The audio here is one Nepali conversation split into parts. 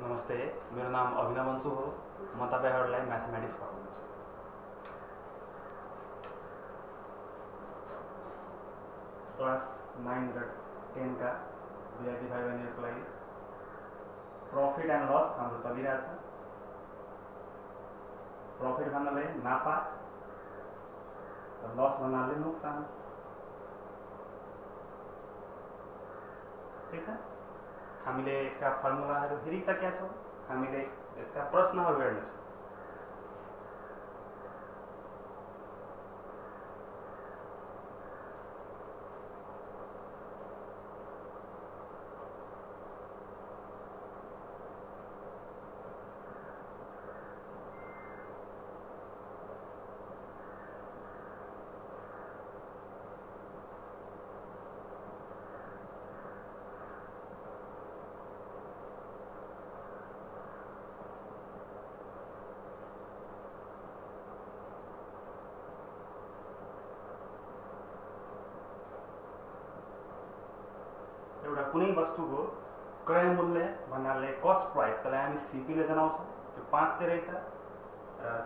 नमस्ते, मेरो नाम अभिनव वंशु हो। म तपाईहरुलाई म्याथमेटिक्स पढाउँछु। क्लास 9 र 10 का विद्यार्थी भाइ बहिनीहरुको लागि प्रॉफिट एन्ड लस हाम्रो चलिरहेछ। प्रॉफिट भन्नाले नाफा र लस भन्नाले नोक्सान। ठीक छ? हामीले यसका फर्मुलाहरू हेरिसकेका छौं। हामीले यसका प्रश्नहरू हेर्नेछौं। एउटा कुनै वस्तुको क्रय मूल्य भन्नाले कस्ट प्राइस, त्यसलाई हामी सीपी ले जनाउँछौं। त्यो 500 रहेछ र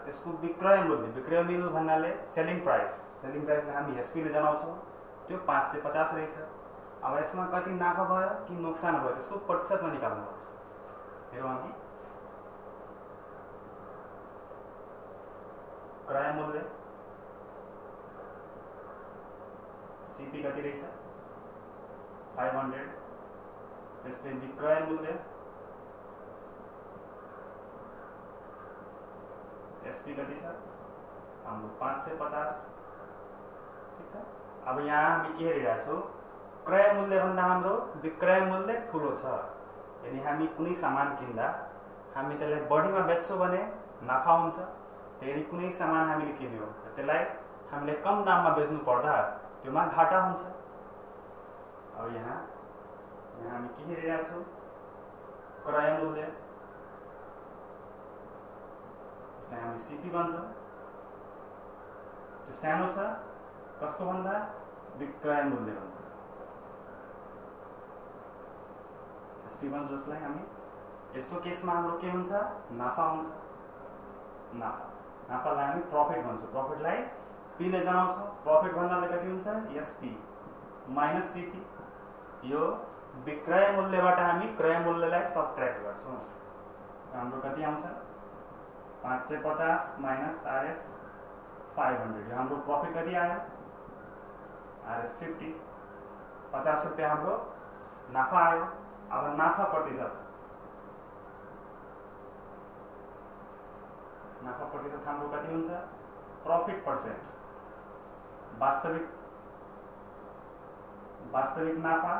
त्यसको विक्रय मूल्य भन्नाले सेलिङ प्राइसलाई हामी एसपी ले जनाउँछौं। त्यो 550 रहेछ। अब यसमा कति नाफा भयो कि नोक्सान भयो त्यसको प्रतिशतमा निकाल्नुहोस्। हेरौँ अघि क्रय मूल्य सीपी कति रहेछ 500। त्यसले विक्रय मूल्य एसपी कति छ हाम्रो 550। ठीक छ? अब यहाँ हामी के हेरिरहेका छौं, क्रय मूल्य भन्दा हाम्रो विक्रय मूल्य ठूलो छ। यदि हामी कुनै सामान किन्दा हामी त्यसलाई बढीमा बेच्छौं भने नाफा हुन्छ। यदि कुनै सामान हामीले किन्यौं त्यसलाई हामीले कम दाममा बेच्नु पर्दा त्यसमा घाटा हुन्छ। अब यहाँ हामी के हेरिरहेका छौं, क्रय मूल्य, यसलाई हामी सीपी भन्छौं। त्यो सानो छ कसको भन्दा विक्रय मूल्य भन्दा। एसपी भन्छ जसलाई हामी यस्तो केसमा हाम्रो के हुन्छ, नाफा हुन्छ। नाफालाई हामी प्रॉफिट भन्छौं। प्रॉफिटलाई पी ले जनाउँछौं। प्रॉफिट भन्नाले कति हुन्छ एसपी माइनस सीपी। यो विक्रय मूल्यबाट हामी क्रय मूल्यलाई सबट्र्याक्ट गर्छौं। हाम्रो कति आउँछ 550 माइनस आरएस 500। यो हाम्रो प्रॉफिट कति आयो आरएस 50। 50 रुपैयाँ हाम्रो नाफा आयो। अब नाफा प्रतिशत हाम्रो कति हुन्छ, प्रॉफिट परसेंट। वास्तविक नाफा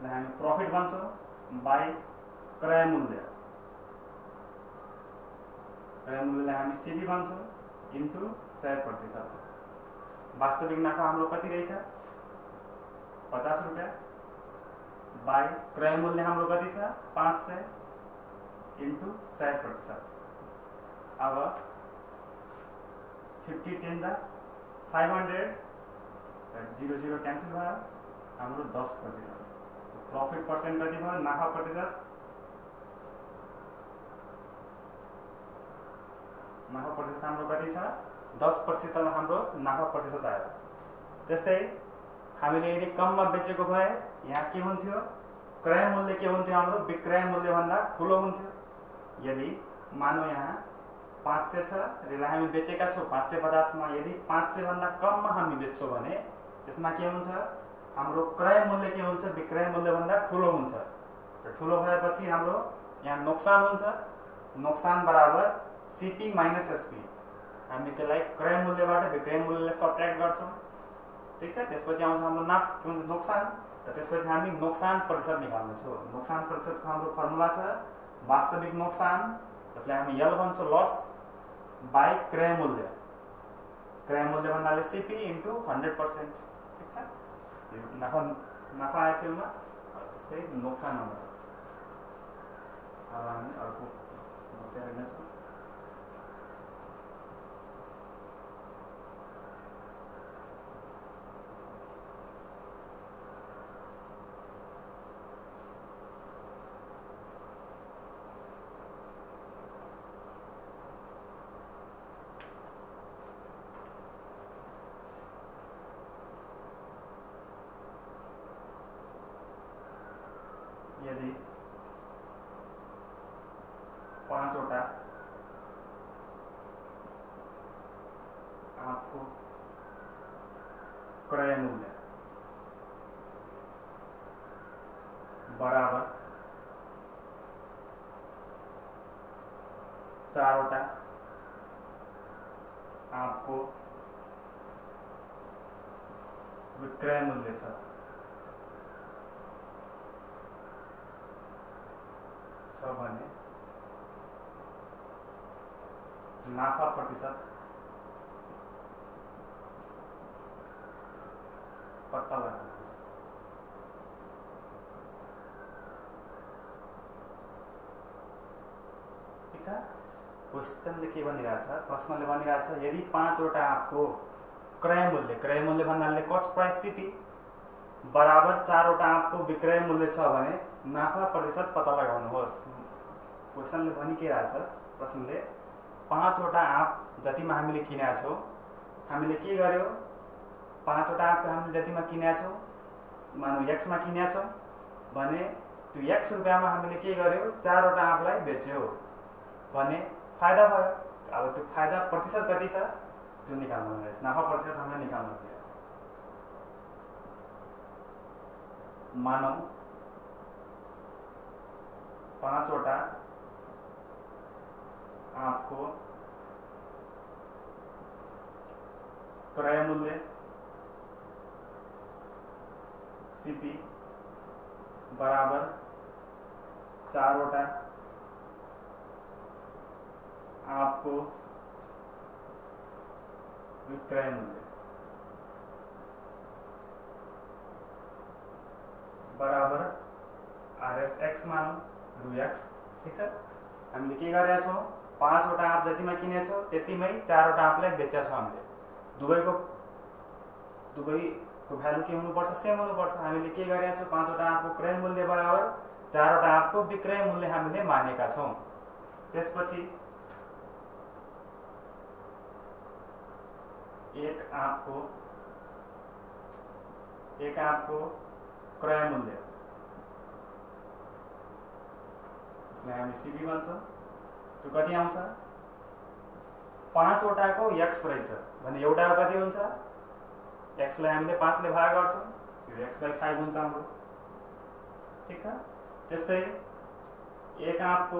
हामी प्रॉफिट भन्छौं बाई क्रय मूल्यलाई हामी सीपी भन्छौं इन्टु 100%। वास्तविक नाफा हाम्रो कति रहेछ 50 रुपैयाँ बाई क्रय मूल्य हाम्रो कति छ 500 इन्टु 100%। अब 50 10 जा 500 0 क्यान्सल भयो। हाम्रो 10%। प्रॉफिट परसेंट कति भयो, नाफा प्रतिशत हाम्रो कति छ 10%। हाम्रो नाफा प्रतिशत आयो। त्यस्तै हामीले यदि कममा बेचेको भए यहाँ के हुन्थ्यो, क्रय मूल्य के हुन्थ्यो हाम्रो विक्रय मूल्य भन्दा ठूलो हुन्थ्यो। यदि मानौ यहाँ 500 छ र यसलाई हामी बेचेका छौं 550 मा। यदि 500 भन्दा कममा हामी बेच्छौं भने त्यसमा के हुन्छ, हाम्रो क्रय मूल्य के हुन्छ विक्रय मूल्य भन्दा ठूलो हुन्छ। र ठूलो भएपछि हाम्रो यहाँ नोक्सान हुन्छ। नोक्सान बराबर सीपी माइनस एसपी। हामी त्यसलाई क्रय मूल्यबाट विक्रय मूल्यलाई सबट्र्याक्ट गर्छौं। ठीक छ? त्यसपछि आउँछ हाम्रो के हुन्छ नोक्सान। र त्यसपछि हामी नोक्सान प्रतिशत निकाल्ने छौं। नोक्सान प्रतिशतको हाम्रो फर्मुला छ वास्तविक नोक्सान, जसलाई हामी यल भन्छौं लस, बाई क्रय मूल्य। क्रय मूल्य भन्नाले सीपी इन्टु 100%। ठीक छ? नाफा आयो फिल्ममा। त्यस्तै नोक्सान आउन सक्छ। अब हामी अर्को समस्या हेर्नेछौँ। यदि 5 वटा आपको क्रय मूल्य बराबर 4 वटा आपको विक्रय मूल्य छ भने नाफा प्रतिशत पत्ता लगाउनुहोस्। ठीक छ, क्वेश्चनले के भनिरहेछ, प्रश्नले भनिरहेछ यदि 5 वटा आपको क्रय मूल्य भन्नाले कस्ट प्राइस सीपी बराबर 4 वटा आपको विक्रय मूल्य छ भने नाफा प्रतिशत पत्ता लगाउनुहोस्। क्वेश्चनले भनि के रहेछ, प्रश्नले 5 वटा आप जतिमा हामीले किनेका छौं, हामीले के गर्यो, 5 वटा आप हामीले जतिमा किनेका छौं, मानौ x मा किनेका छौं भने त्यो x रुपैयाँमा हामीले के गर्यो, 4 वटा आपलाई बेच्यो भने फाइदा भयो। अब त्यो फाइदा प्रतिशत कति छ त्यो निकाल्नु रहेछ, नाफा प्रतिशत हामीले निकाल्नु रहेछ। मानौ 5 वटा आपको क्रय मूल्य सीपी बराबर 4 वटा आपको विक्रय मूल्य बराबर आरएस एक्स मानौ रु एक्स। ठीक छ, हामीले के गरेका छौं, 5 वटा आप जतिमा किनेका छौं त्यतिमै 4 वटा आपलाई बेचेका छौं। हामीले दुवैको भ्यालु के हुनुपर्छ, सेम हुनुपर्छ। हामीले के गरेका छौं, 5 वटा आपको क्रय मूल्य बराबर 4 वटा आपको विक्रय मूल्य हामीले मानेका छौं। त्यसपछि एक आपको क्रय मूल्य, इसलाई हामी सीबी भन्छौं, त्यो कति आउँछ, 5 वटाको x रहेछ भने एउटा कति हुन्छ, x लाई हामीले 5 ले भाग गर्छौं, यो x/5 हुन्छ हाम्रो। ठीक छ, त्यस्तै एक आपको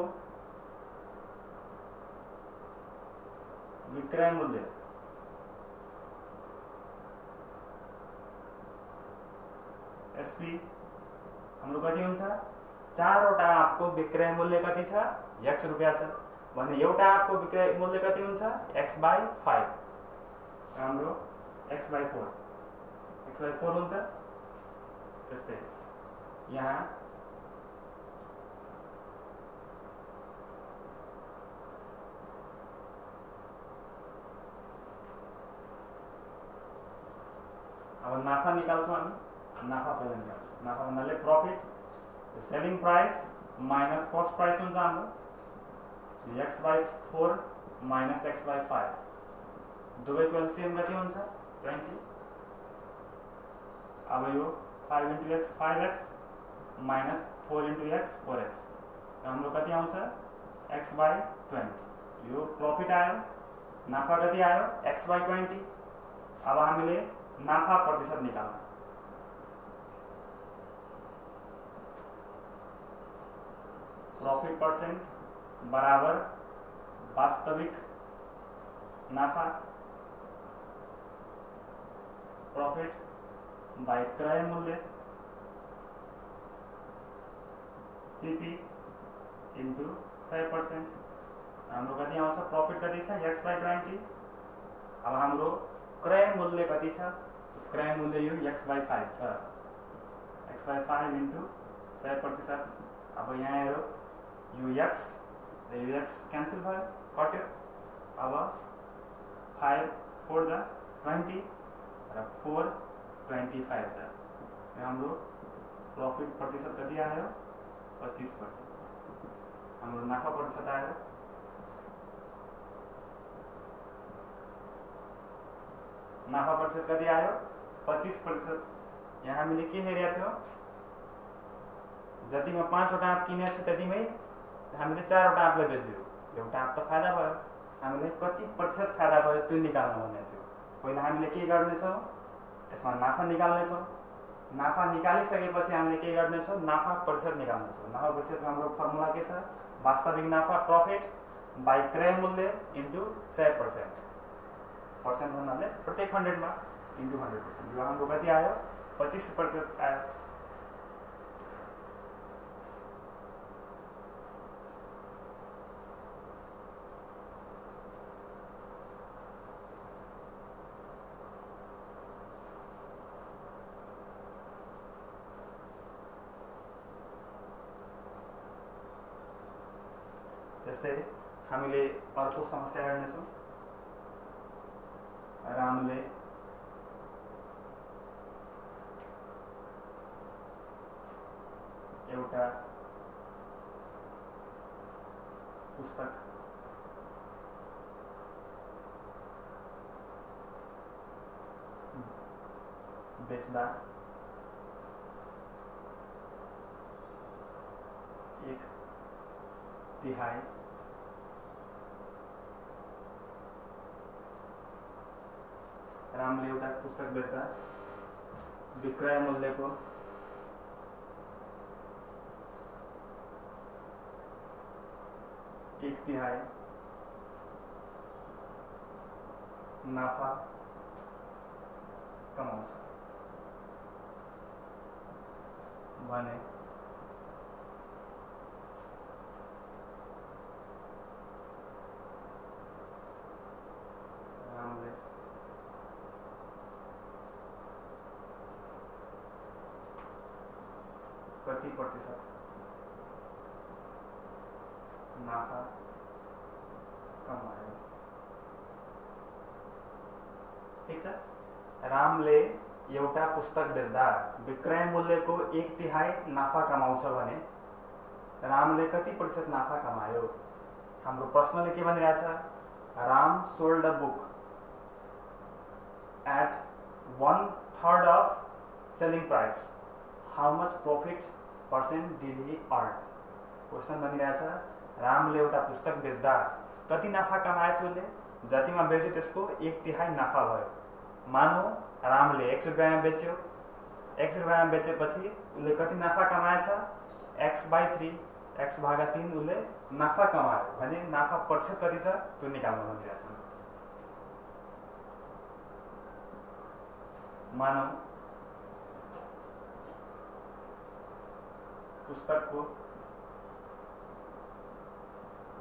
विक्रय मूल्य एसपी हाम्रो कति हुन्छ, 4 वटा आपको विक्रय मूल्य कति छ, x रुपैयाँ छ भने एउटा आपको विक्रय मूल्य कति हुन्छ, x/5 हाम्रो x/4 हुन्छ। त्यस्तै यहाँ अब नाफा निकाल्छौं हामी। नाफा पहिला निकाल्छौं, नाफा भन्नाले profit, selling price minus cost price हुन्छ हाम्रो x/4 माइनस x/5, दुवैको एलसीएम कति हुन्छ 20। अब यो 5 × x 5x minus 4 × x 4x हाम्रो कति आउँछ x/20। यो प्रॉफिट आयो, नाफा कति आयो x/20। अब हामीले नाफा प्रतिशत निकाल्नु, प्रॉफिट परसेंट बराबर वास्तविक नाफा, प्रॉफिट बाय क्रय मूल्य सीपी इंटू 100%। हाम्रो कति आउँछ, प्रॉफिट कति छ x/20। अब हाम्रो क्रय मूल्य कति छ, क्रय मूल्य यो x/5 छ, x/5 इंटू 100%। अब यहाँ हेरौ यो x क्यान्सल भयो, कट्यो। अब 5 4 जा 20 र 4 25 जा, हाम्रो प्रॉफिट प्रतिशत कति आयो 25%। हाम्रो नाफा प्रतिशत आयो नाफा प्रतिशत कति आयो 25%। यहाँ हामीले के हेरेका थियो, जतिमा 5 वटा आँप किनेको छु त्यतिमै हामीले 4 वटा आँपलाई बेच्दियो, एउटा आँप त फाइदा भयो। हामीले कति प्रतिशत फाइदा भयो त्यो निकाल्न भन्ने थियो। पहिला हामीले के गर्नेछौँ, यसमा नाफा निकाल्नेछौँ। नाफा निकालिसकेपछि हामीले के गर्नेछौँ, नाफा प्रतिशत निकाल्नेछौँ। नाफा प्रतिशतको हाम्रो फर्मुला के छ, वास्तविक नाफा प्रॉफिट बाई क्रय मूल्य इन्टु 100%। पर्सेंट भन्नाले प्रत्येक 100 मा इन्टु 100%। यो हाम्रो कति आयो, 25% आयो। त्यस्तै हामीले अर्को समस्या हेर्नेछौँ। रामले एउटा पुस्तक बेच्दा 1/3 रामले एउटा पुस्तक बेच्दा विक्रय मूल्यको 1/3 नाफा कमाउँछ भने रामले कति प्रतिशत नाफा कमायो। ठीक छ, रामले एउटा पुस्तक बेच्दा विक्रय मूल्यको 1/3 नाफा कमाउँछ भने रामले कति प्रतिशत नाफा कमायो। हाम्रो प्रश्नले के भनिरहेछ, Ram sold a book at 1/3 of selling price, how much profit percent did he earn। Question भनिरहेछ, रामले एउटा पुस्तक बेच्दा कति नाफा कमाएछ उसले, जतिमा बेच्यो त्यसको 1/3 नाफा भयो। मानौ रामले 1 रुपैयाँमा बेच्यो, 1 रुपैयाँमा बेचेपछि उसले कति नाफा कमाएछ, x/3, x/3 उसले नाफा कमायो भने नाफा प्रतिशत कति छ त्यो निकाल्न भनिरहेछ। मानौ पुस्तकको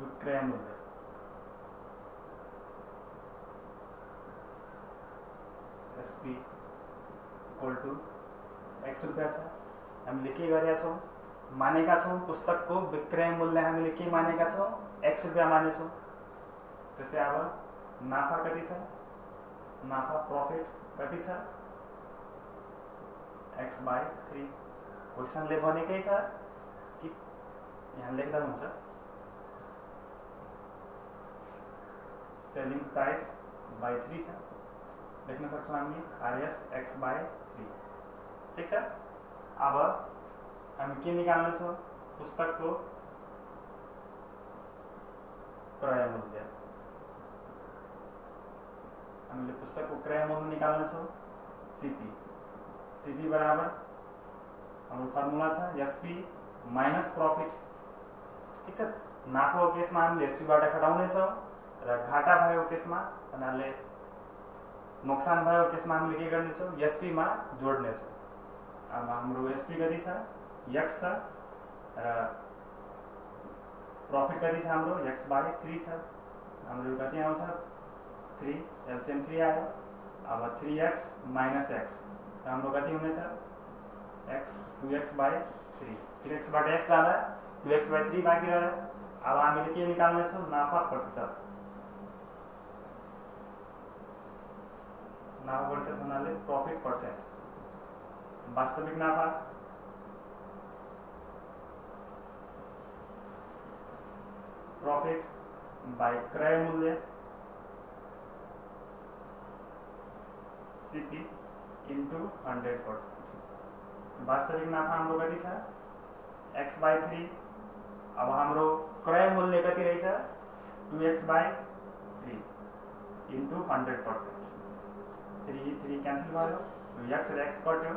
विक्रय मूल्य SP = x रुपैयाँ छ। हामीले के गरेका छौँ, मानेका छौँ पुस्तकको विक्रय मूल्य हामीले के मानेका छौँ, x रुपैयाँ मानेछौँ। त्यस्तै अब नाफा कति छ, नाफा प्रॉफिट कति छ, x/3। क्वेसनले भनेकै छ कि यहाँ लेख्दा हुन्छ सेलिङ प्राइस बाई 3 छ, लेख्न सक्छौँ हामी RS x/3। ठीक छ, अब हामी के निकाल्ने छौँ, पुस्तकको क्रय मूल्य। हामीले पुस्तकको क्रय मूल्य निकाल्ने छौँ CP बराबर हाम्रो फर्मुला छ SP माइनस प्रॉफिट। ठीक छ, नाफाको केसमा हामीले SP बाट घटाउनेछौँ र घाटा भएको केसमा भन्नाले नोक्सान भएको केसमा हामीले के गर्नेछौँ, SP मा जोड्नेछौँ। अब हाम्रो SP कति छ, x छ र प्रॉफिट कति छ हाम्रो x/3 छ। हाम्रो कति आउँछ 3, एलसीएम 3 आयो। अब 3x - x हाम्रो कति हुनेछ, x 2x/3। 3x बाट x जाँदा 2x/3 बाँकी रह्यो। अब हामीले के निकाल्ने छौँ, नाफा प्रतिशत। नाफा प्रतिशत भन्नाले प्रॉफिट पर्सेंट। वास्तविक नाफा प्रॉफिट बाई क्रय मूल्य CP * 100%। वास्तविक नाफा हाम्रो कति छ, x/3। अब हाम्रो क्रय मूल्य कति रहेछ 2x/3 इन्टु 100%। 3 क्यान्सल भयो, x र x कट्यो।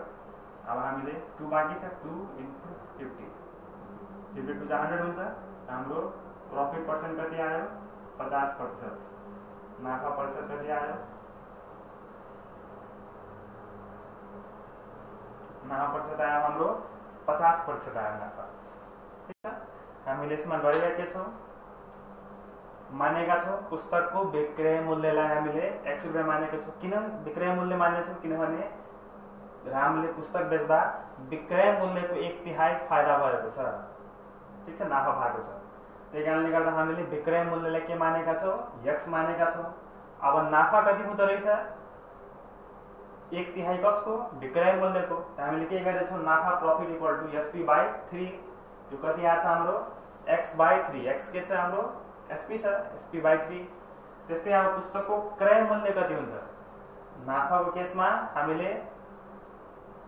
अब हामीले 2 बाँकी छ, 2 इन्टु 50, 52 जा 100 हुन्छ। हाम्रो प्रॉफिट पर्सेंट कति आयो 50%। नाफा प्रतिशत कति आयो, नाफा प्रतिशत आयो हाम्रो 50% आयो नाफा। ठीक छ, हामीले यसमा गरेका के छौं, मानेका छौं पुस्तकको विक्रय मूल्यलाई हामीले x रुपैयाँ मानेका छौं। किन विक्रय मूल्य मानेका छौं, किनभने हामीले पुस्तक बेच्दा विक्रय मूल्यको 1/3 फाइदा भएको छ। ठीक छ, नाफा भएको छ। त्यही कारणले गर्दा हामीले विक्रय मूल्यलाई के मानेका छौं, x मानेका छौं। अब नाफा कति हुँदो रहेछ 1/3 कसको, विक्रय मूल्यको। हामीले के गरेका छौं, नाफा प्रॉफिट इक्वल टु SP/3। यो कति आछ हाम्रो x/3, x के छ हाम्रो SP छ, SP/3। त्यस्तै अब पुस्तकको क्रय मूल्य कति हुन्छ, नाफाको केसमा हामीले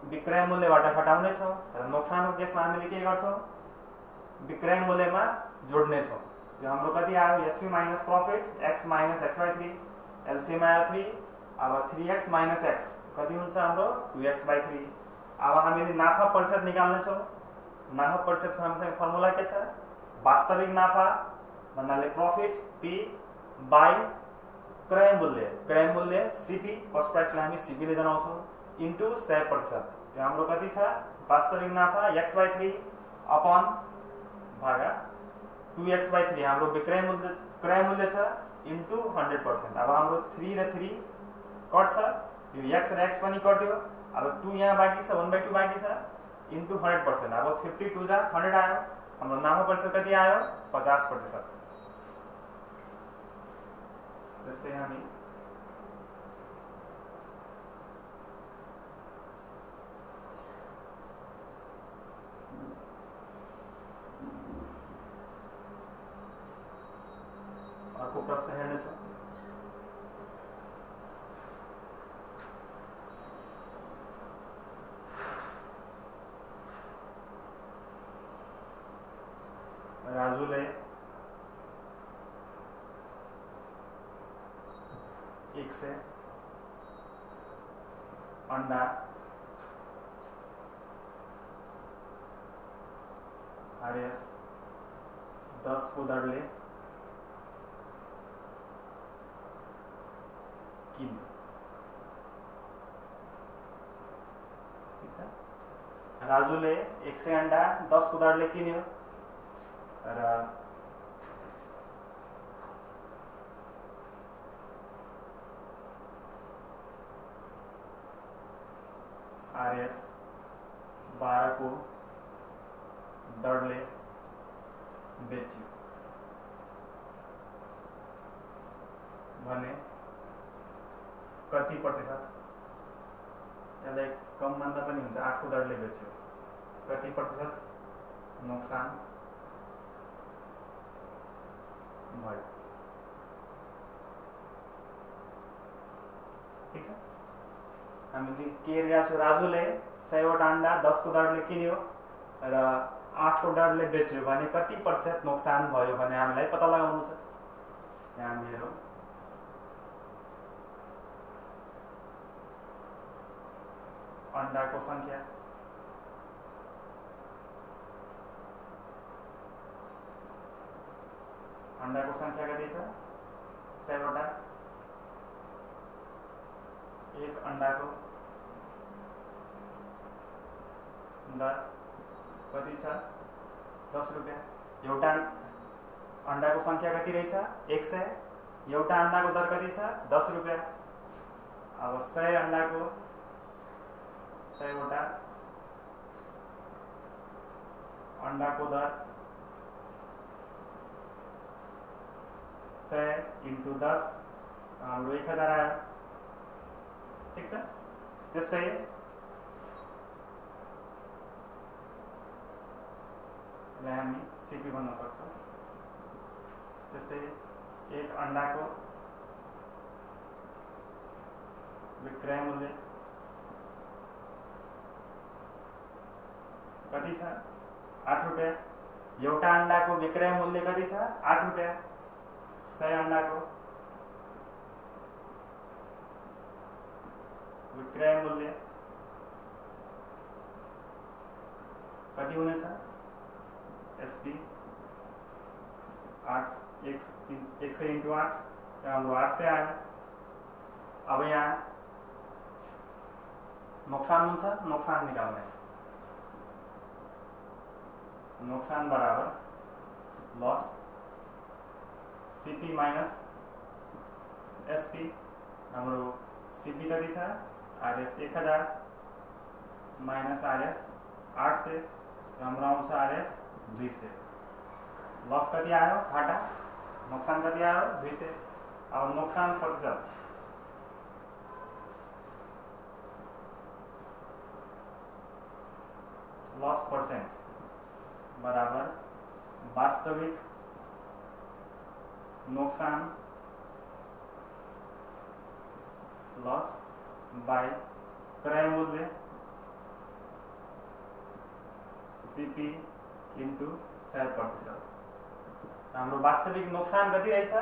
विक्रय मूल्यबाट घटाउने छौं र नोक्सानको केसमा हामीले के गर्छौं, विक्रय मूल्यमा जोड्ने छौं। यो हाम्रो कति आयो SP minus profit x minus x/3, LCM आयो 3। अब 3x माइनस x कति हुन्छ हाम्रो 2x/3। अब हामीले नाफा प्रतिशत निकाल्ने छौं। नाफा प्रतिशतको हामीसँग फर्मुला के छ, वास्तविक नाफा भन्नाले प्रॉफिट P बाई क्रय मूल्य, क्रय मूल्य CP, कस्ट प्राइसलाई हामी CP ले जनाउँछौं, इन्टु 100%। यो हाम्रो कति छ, वास्तविक नाफा x/3 अपन भागा 2x/3 हाम्रो विक्रय मूल्य क्रय मूल्य छ इन्टु 100%। अब हाम्रो 3 र 3 कट्छ, यो x र x पनि कट्यो। अब 2 यहाँ बाँकी छ, 1/2 बाँकी छ, इन्टु 100%। अब 52 जा 100 आयो। हाम्रो नाफा प्रतिशत कति आयो 50%। त्यस्तै हामी अर्को प्रश्न हेर्नेछौँ। राजुले 100 अंडा RS 10 को दरले किन्यो। ठीक छ, राजुले 100 अंडा 10 को दरले किन्यो र RS 12 को दरले बेच्यो भने कति प्रतिशत, यसलाई कम मान्दा पनि हुन्छ, 8 को दरले बेच्यो, कति प्रतिशत नोक्सान भयो। ठीक छ, हामीले के हेरेका छौँ, राजुले 100वटा अंडा 10 को दरले किन्यो र 8 को दरले बेच्यो भने कति प्रतिशत नोक्सान भयो भने हामीलाई पत्ता लगाउनु छ। यहाँ मेरो अंडाको संख्या कति छ 100वटा, एक अंडाको दर कति छ 10 रुपैयाँ। एउटा अंडाको संख्या कति रहेछ 100, एउटा अंडाको दर कति छ 10 रुपैयाँ। अब 100 अंडाको 100वटा अंडाको दर 100 इन्टु 10 हाम्रो 1000 आयो। ठीक छ, त्यस्तै हामी CP भन्न सक्छौँ। त्यस्तै एक अंडाको विक्रय मूल्य कति छ 8 रुपैयाँ। एउटा अंडाको विक्रय मूल्य कति छ? 8 रुपैयाँ। 100 अंडाको विक्रय मूल्य कति हुनेछ? एसपी 100 इंटू 8, हाम्रो 8 से आयो। अब यहाँ नुकसान हुन्छ, नुकसान निकाल्ने। नुकसान बराबर लॉस सीपी माइनस एसपी। हाम्रो सीपी कति छ? आरएस 1000 माइनस आरएस 800, हाम्रो आउँछ आरएस 200। लॉस कति आयो? घाटा। नुकसान कति आयो? 200। अब नुकसान प्रतिशत लॉस परसेंट बराबर वास्तविक नुकसान लॉस बाय क्रय मूल्य सीपी इंटू 100%। हाम्रो वास्तविक नुकसान कति रहेछ?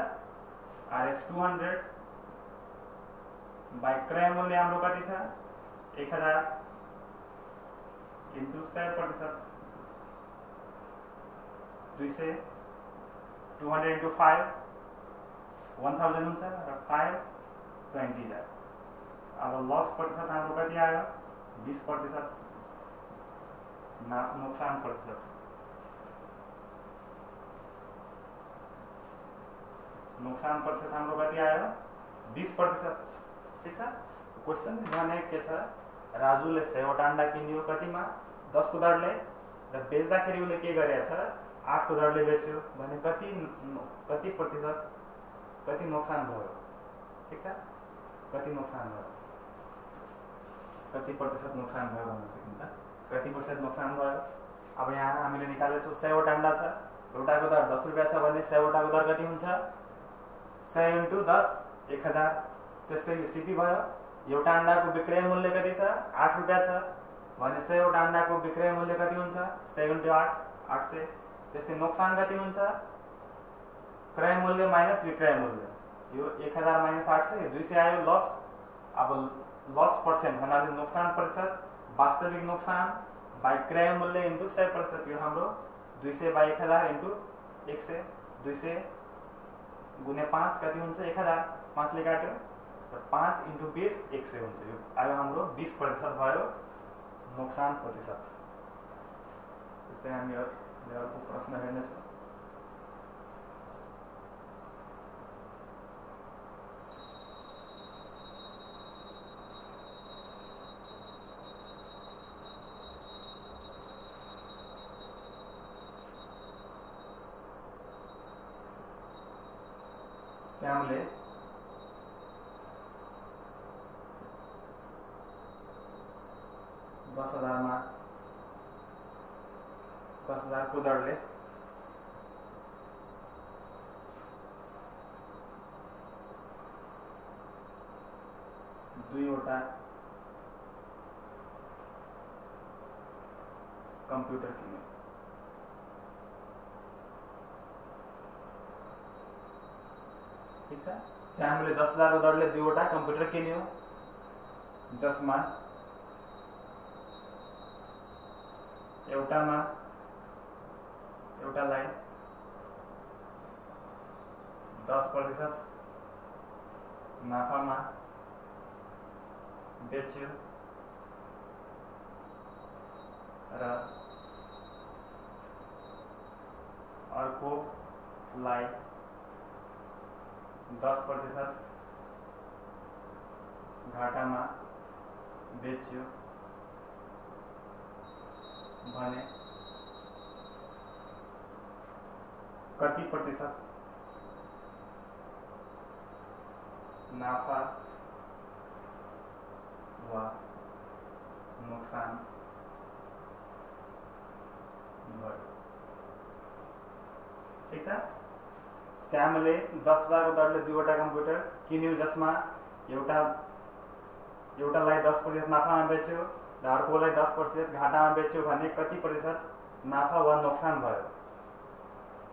आरएस 200 बाय क्रय मूल्य हाम्रो कति छ? 1000 इंटू 100%। 200 200 इंटू 5 1000 हुन्छ र 5 20,000। अब लॉस प्रतिशत हाम्रो कति आयो? 20%। नुकसान प्रतिशत हाम्रो कति आयो? 20%। ठीक छ। क्वेश्चन भने के छ? राजुले 100 अंडा किन्यो कतिमा? 10 को दरले, र बेच्दाखेरि उले के गरेछ? 8 को दरले बेच्यो भने कति प्रतिशत कति नुकसान भयो? ठीक छ। कति नुकसान भयो? कति प्रतिशत नुकसान भयो भन्न सकिन्छ। कति प्रतिशत नुकसान भयो? अब यहाँ हामीले निकालेछौँ 100 वटा अंडा छ, एउटाको दर 10 रुपैयाँ छ भने 100 वटाको दर कति हुन्छ? 100 इंटू 10 1000। त्यस्तै यो सीपी भयो। एउटा अंडाको विक्रय मूल्य कति छ? 8 रुपैयाँ छ भने 100 वटा अंडाको विक्रय मूल्य कति हुन्छ? 100 इंटू 8 800। त्यस्तै नुकसान कति हुन्छ? क्रय मूल्य माइनस विक्रय मूल्य, यो 1000 माइनस 800, यो 200 आयो लस। अब लस पर्सेंट भन्नाले नुकसान प्रतिशत, वास्तविक नुकसान बाई क्रय मूल्य इंटू 100%। यो हाम्रो 200 बाई 1000 इंटू 100। 200 गुने 5 कति हुन्छ? 1000। 5 ले काट्यो र 5 इंटू 20 100 हुन्छ। यो आयो हाम्रो 20% भयो नुकसान प्रतिशत। त्यस्तै हामी अर्को प्रश्न हेर्नेछौँ। श्यामले 10,000 को दरले 2 वटा कंप्यूटर किन्यो। ठीक छ। श्यामले 10,000 को दरले 2 वटा कंप्यूटर किन्यो, जसमा एउटालाई 10% नाफामा बेच्यो र अर्कोलाई 10% घाटामा बेच्यो भने कति प्रतिशत नाफा वा नुकसान भयो? ठीक छ। श्यामले 10,000 को दरले 2 वटा कंप्यूटर किन्यो, जसमा एउटालाई 10% नाफामा बेच्यो र अर्कोलाई 10% घाटामा बेच्यो भने कति प्रतिशत नाफा वा नोक्सान भयो।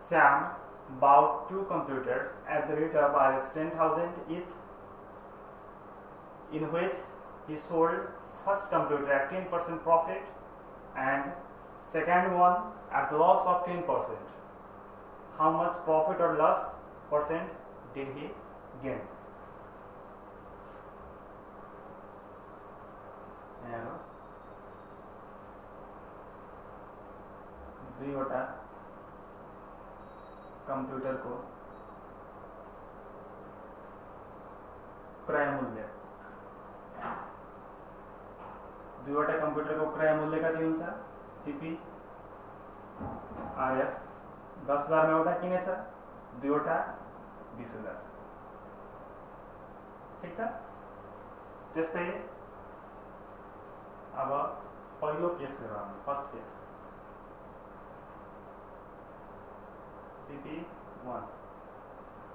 Shyam bought 2 computers at the rate of Rs10,000 each, in which he sold first computer at 10% profit and second one at the loss of 10%. How much profit or loss percent did he gain? दुईवटा कंप्यूटर को क्रय मूल्य, दुईवटा कंप्यूटर को क्रय मूल्य कति हुन्छ? सीपी आरएस 10,000 में एउटा किनेछ, दुईवटा 20,000। ठीक छ। त्यस्तै अब पहिलो केस हेरौँ, फर्स्ट केस CP1।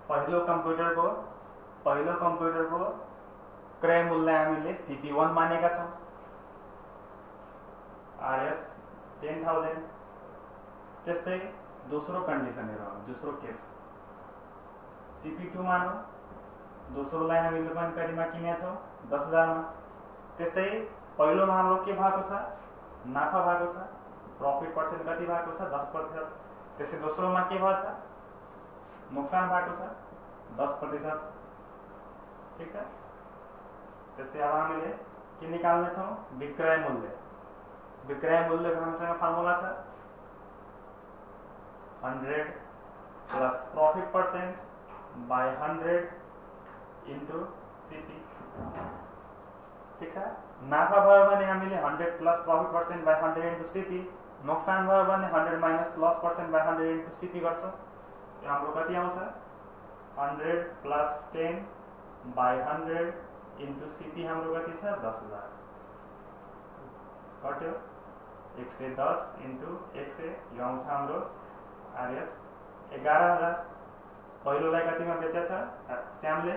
पहिलो कंप्यूटर को क्रय मूल्य हामीले CP1 मानेका छौं, RS 10,000। त्यस्तै दोस्रो कन्डिसन हेरौँ, दोस्रो केस CP2 मानौ, दोस्रोलाई हामीले पनि कतिमा किनेका छौं? 10,000 मा। त्यस्तै पहिलोमा हाम्रो के भएको छ? नाफा भएको छ, प्रॉफिट पर्सेन्ट कति भएको छ? 10%। त्यसै दोस्रोमा के भएको छ? नोक्सान भएको छ 10%। ठीक छ। त्यस्तै अब हामीले के निकाल्ने छौं? विक्रय मूल्य। विक्रय मूल्यको हामीसँग फर्मुला छ 100 plus profit percent by 100 into CP। ठीक छ। नाफा भयो भने हामीले 100 plus profit percent by 100 into CP, नोक्सान भयो भने 100 minus loss percent by 100 into CP गर्छौं। यो हाम्रो कति आउँछ? 100 प्लस 10 बाई 100 इन्टु CP हाम्रो कति छ? 10,000 कट्यो। 110 इन्टु 100 यो आउँछ हाम्रो RS 11,000। पहिलोलाई कतिमा बेचेछ? श्यामले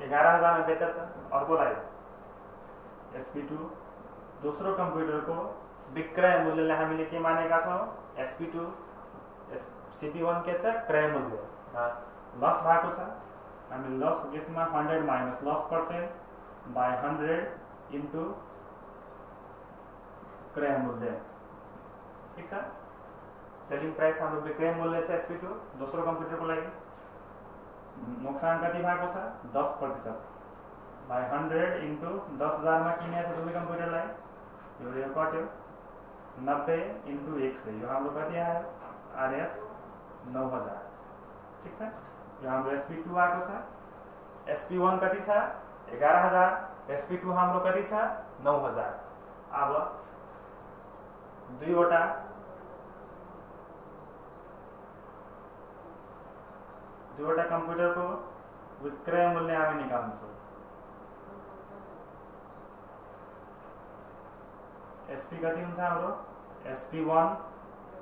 11,000 मा बेचेछ। अर्कोलाई SP2, दोस्रो कंप्यूटर को विक्रय मूल्यलाई हामीले के मानेका छौं? SP2, CP1 के छ? क्रय मूल्य। लस भएको छ, हामी लस को केसमा 100 minus loss percent by 100 into क्रय मूल्य। ठीक छ। सेलिङ प्राइस हाम्रो विक्रय मूल्य छ SP2 दोस्रो कंप्यूटर को लागि। नोक्सान कति भएको छ? 10% बाई 100 इन्टु 10,000 मा किनेछ दुवै कंप्यूटरलाई। यो कट्यो। 90 इन्टु 100 यो हाम्रो कति आयो? RS 9,000। ठीक छ। यो हाम्रो SP2 आएको छ। SP1 कति छ? 11,000। SP2 हाम्रो कति छ? 9,000। अब दुईवटा कंप्यूटर को विक्रय मूल्य हामी निकाल्नु छ। SP कति हुन्छ हाम्रो? SP1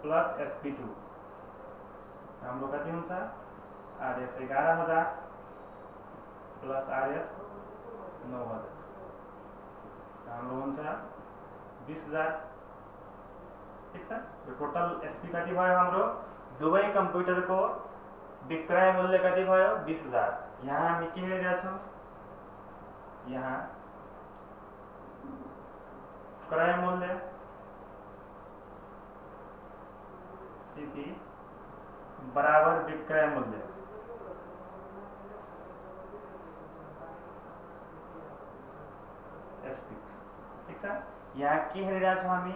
प्लस SP2 हाम्रो कति हुन्छ? RS 11,000 प्लस RS 9,000 हाम्रो हुन्छ 20,000। ठीक छ। यो टोटल SP कति भयो हाम्रो? दुवै कंप्यूटर को विक्रय मूल्य कति भयो? 20,000। यहाँ हामी के हेरिरहेका छौं? यहाँ क्रय मूल्य CP बराबर विक्रय मूल्य। SP। ठीक छ। यहाँ के हेरिरहेका छौं हामी?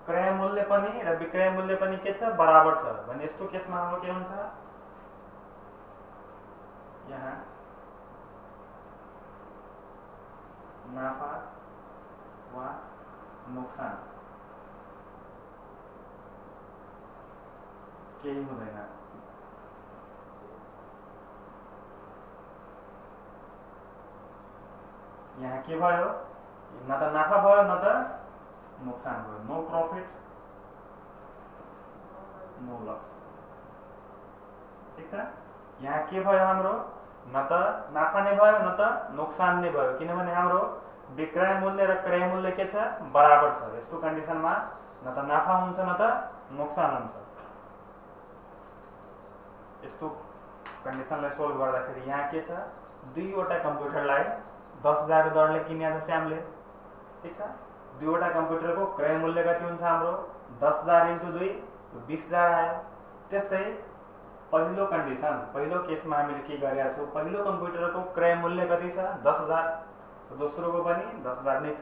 क्रय मूल्य पनि र विक्रय मूल्य पनि के छ? बराबर छ भने यस्तो केसमा हाम्रो के हुन्छ? यहाँ नाफा वा नोक्सान केही हुँदैन। यहाँ के भयो? न त नाफा भयो न त नोक्सान भयो। No profit no loss. ठीक छ। यहाँ के भयो हाम्रो? न त नाफा नै भयो न त नोक्सान नै भयो, किनभने हाम्रो विक्रय मूल्य र क्रय मूल्य के छ? बराबर छ। यस्तो कन्डिसनमा न त नाफा हुन्छ न त नोक्सान हुन्छ। यस्तो कन्डिसनलाई सोल्भ गर्दाखेरि यहाँ के छ, दुईवटा कम्प्युटरलाई 10,000 को दरले किनेको छ श्यामले, ठीक छ। दुईवटा कम्प्युटरको क्रय मूल्य कति हुन्छ हाम्रो 10,000 × 2 20,000 आयो। त्यस्तै पहिलो कन्डिसन, पहिलो केसमा हामीले के गरेका छौँ, पहिलो कम्प्युटरको क्रय मूल्य कति छ 10,000, दोस्रोको पनि 10,000 नै छ।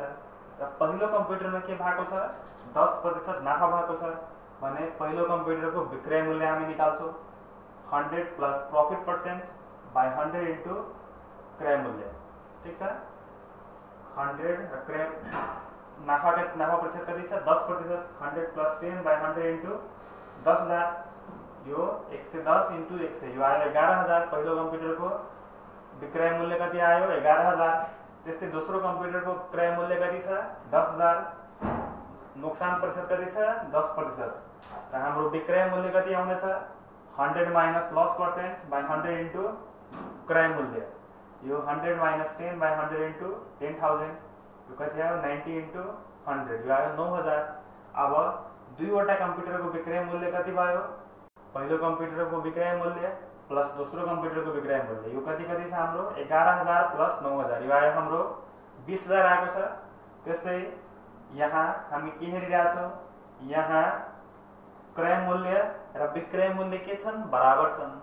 र पहिलो कम्प्युटरमा के भएको छ 10% नाफा भएको छ भने पहिलो कम्प्युटरको विक्रय मूल्य हामी निकाल्छौँ 100 प्लस प्रॉफिट % बाई 100 इन्टु क्रय मूल्य, ठीक छ। 100 र क्रय नाफा प्रतिशत कति छ 10%, 100 प्लस 10 बाई 100 इन्टु 10,000, यो 110 इन्टु 100, यो आयो 11,000। पहिलो कम्प्युटरको विक्रय मूल्य कति आयो 11,000। त्यस्तै दोस्रो कम्प्युटरको क्रय मूल्य कति छ 10,000, नोक्सान प्रतिशत कति छ 10%, र हाम्रो विक्रय मूल्य कति आउँदैछ 100 माइनस लस % बाई 100 इन्टु क्रय मूल्य, यो 100 माइनस 10 बाई 100 इन्टु 10,000, यो कति आयो 90 इन्टु 100, यो आयो 9,000। अब दुईवटा कम्प्युटरको विक्रय मूल्य कति भयो, पहिलो कम्प्युटरको विक्रय मूल्य प्लस दोस्रो कम्प्युटरको विक्रय मूल्य, यो कति छ हाम्रो 11,000 प्लस 9,000, यो आयो हाम्रो 20,000 आएको छ। त्यस्तै यहाँ हामी के हेरिरहेका छौँ, यहाँ क्रय मूल्य र विक्रय मूल्य के छन् बराबर छन्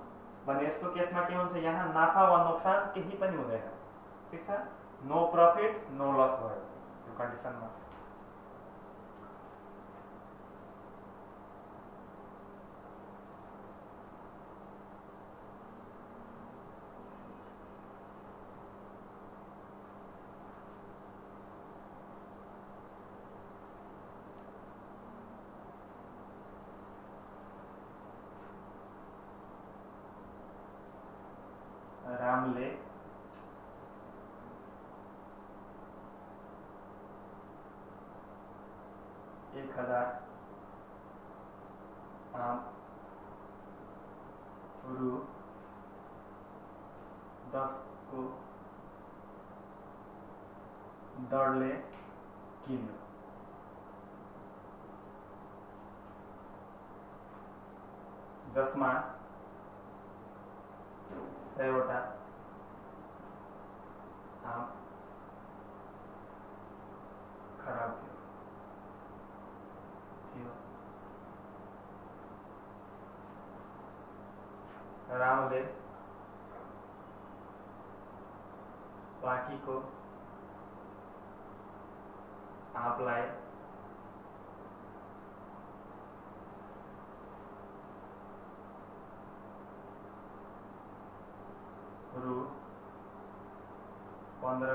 भने यस्तो केसमा के हुन्छ, यहाँ नाफा वा नोक्सान केही पनि हुँदैन, ठीक छ। नो प्रॉफिट नो लस भयो यो कन्डिसनमा। रामले 1,000 आम रु 10 को दरले किन्यो। जसमा 100 आम खराब थियो। रामले बाँकीको आँपलाई रु 15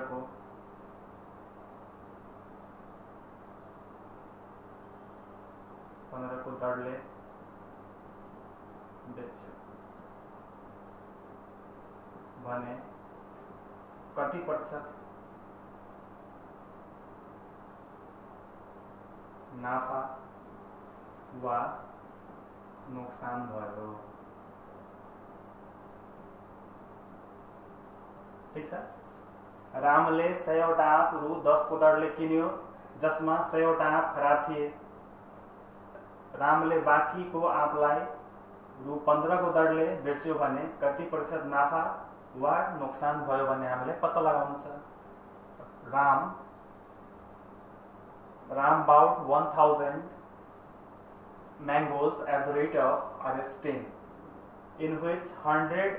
को दरले बेच्यो भने कति प्रतिशत नाफा वा नोक्सान भयो, ठीक छ। रामले 100 आँप रु 10 को दरले किन्यो, जसमा 100 आँप खराब थिए। रामले बाँकीको आँपलाई रु 15 को दरले बेच्यो भने कति प्रतिशत नाफा वा नोक्सान भयो भन्ने हामीले पत्ता लगाउनु छ। Ram bought 1,000 mangoes at the rate of Rs10, in which 100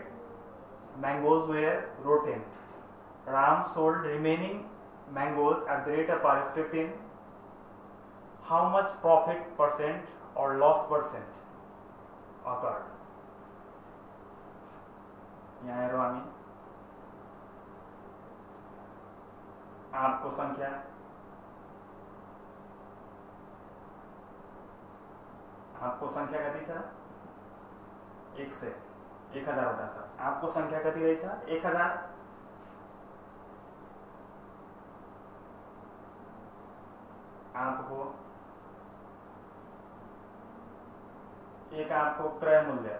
mangoes were rotten. Ram sold remaining mangoes at the rate of Rs15. How much profit % or loss % occurred? यहाँ हेरौँ हामी आँपको संख्या कति छ 1,000 वटा छ। आँपको संख्या कति रहेछ 1,000। आँपको एक आँपको क्रय मूल्य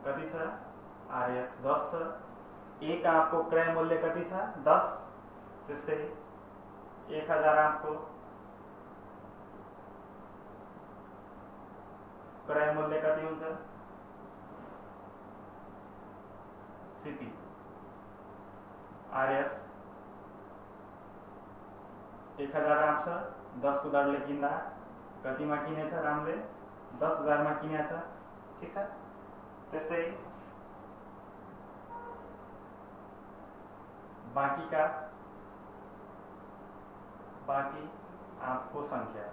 कति छ Rs 10 छ। एक आँपको क्रय मूल्य कति छ 10। त्यस्तै 1800 को क्रय मूल्य कति हुन्छ सीपी आरएस 1000 आउँछ 10 को दरले किन्दा कतिमा किनेछ रामले 10,000 मा किनेछ ठीक छ। त्यस्तै बाँकी आँपको संख्या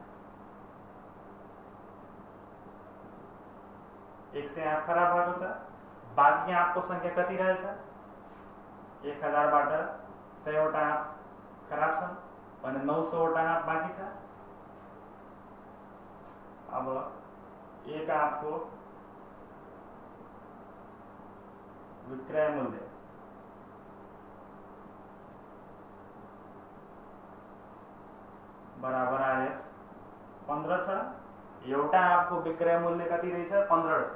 100 आँप खराब भएको छ, बाँकी आँपको संख्या कति रहेछ 1000 बाट 100 वटा आँप खराब छन् भने 900 वटा आँप बाँकी छ। अब एक आँपको विक्रय मूल्य बराबर आरएस 15 छ, एउटा आँपको विक्रय मूल्य कति रहेछ 15 छ।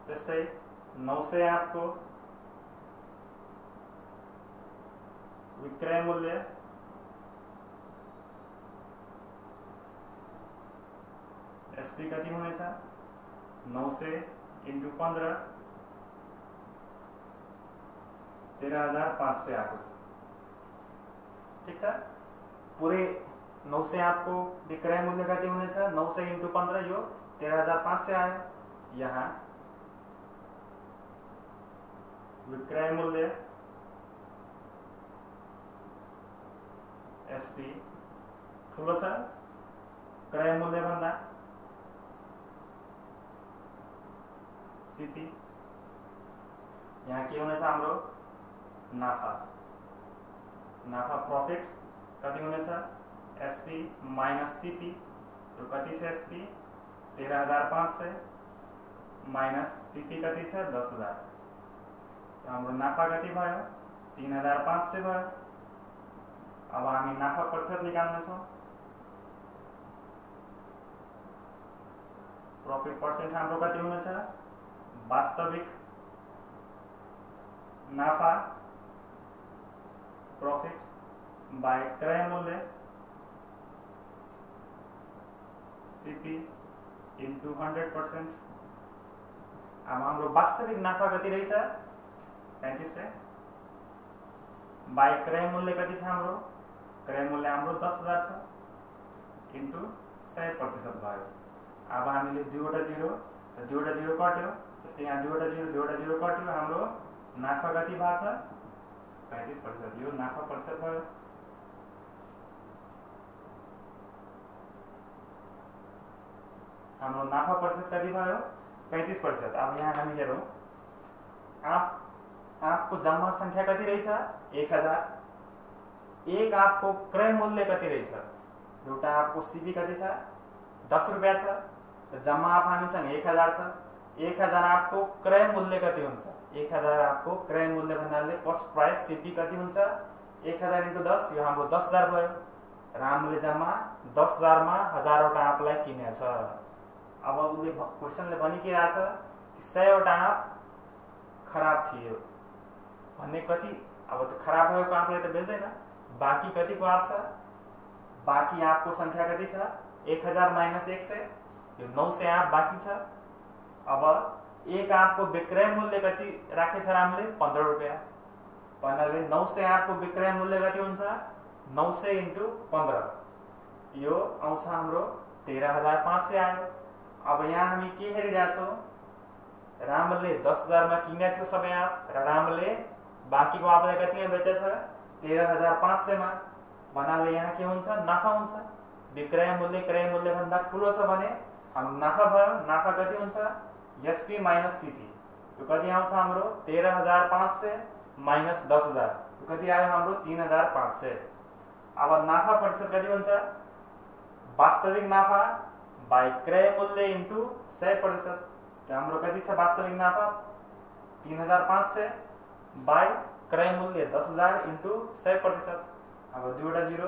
त्यस्तै 900 आँपको विक्रय मूल्य एसपी कति हुनेछ 900 × 15 13,500 आएको छ ठीक छ। पुरै 900 आँपको विक्रय मूल्य कति हुनेछ 900 × 15 यो 13,500 आयो। यहाँ विक्रय मूल्य एसपी ठुलो छ क्रय मूल्य भन्दा सीपी। यहाँ के हुनेछ हाम्रो नाफा प्रॉफिट कति हुनेछ एसपी माइनस सीपी। तो कति छ एसपी 13,500 माइनस सीपी कति छ 10,000। तो हाम्रो नाफा कति भयो 3,500 भयो। अब हामी नाफा प्रतिशत निकाल्ने छौं। प्रॉफिट पर्सेंट हाम्रो कति हुनेछ वास्तविक नाफा प्रॉफिट बाय क्रय मूल्य सीपी into 100%। अब हाम्रो वास्तविक नाफा कति रहेछ 3500 बाय क्रय मूल्य कति छ हाम्रो क्रय मूल्य हाम्रो 10,000 छ इन्टु 100% भयो। अब हामीले दुईवटा जिरो कट्यो, त्यस्तै यहाँ दुईवटा जिरो कट्यो, हाम्रो नाफा कति भएको छ 35%। यो नाफा प्रतिशत भयो। हाम्रो नाफा प्रतिशत कति भयो 35%। अब यहाँ हामी हेरौं आँपको जम्मा संख्या कति रहेछ 1000। एक आँपको क्रय मूल्य कति रहेछ एउटा आँपको सीपी कति छ 10 रुपैयाँ छ। जम्मा आँप हामीसँग 1000 छ। 1000 आँपको क्रय मूल्य कति हुन्छ 1000 आँपको क्रय मूल्य भन्नाले कस्ट प्राइस सीपी कति हुन्छ 1000 × 10 यो हाम्रो 10,000 भयो। रामले जम्मा 10,000 मा 1000 वटा आँपलाई किनेछ। अब उसले क्वेशनले भनि के राछ कि 100 वटा आँप खराब थियो भन्ने कति। अब त्यो खराब भएको आँपले त बेच्दैन, बाँकी कतिको आँप छ बाँकी आँपको संख्या कति छ 1000 माइनस 100 यो 900 आँप बाँकी छ। अब एक आँपको विक्रय मूल्य कति राखेछ रामले 15 रुपैयाँ भन्नाले 900 आँपको विक्रय मूल्य कति हुन्छ 900 × 15 यो आउँछ हाम्रो 13,500 आयो। अब यहाँ हामी के हेरिरहेका छौं रामले 10,000 मा किनेको थियो सबै आँप र रामले बाँकीको आँपलाई कतिमा बेचेछ 13,500 मा भन्नाले यहाँ के हुन्छ नाफा हुन्छ। विक्रय मूल्य क्रय मूल्य भन्दा ठुलो छ भने हाम्रो नाफा भयो। नाफा कति हुन्छ एसपी माइनस सीपी यो कति आउँछ हाम्रो 13,500 माइनस 10,000 यो कति आयो हाम्रो 3,500। अब नाफा प्रतिशत कति हुन्छ वास्तविक नाफा बाय क्रय मूल्य इन्टु 100%। हाम्रो कति छ वास्तविक नाफा 3,500 बाय क्रय मूल्य 10,000 इन्टु 100%। अब दुईवटा जिरो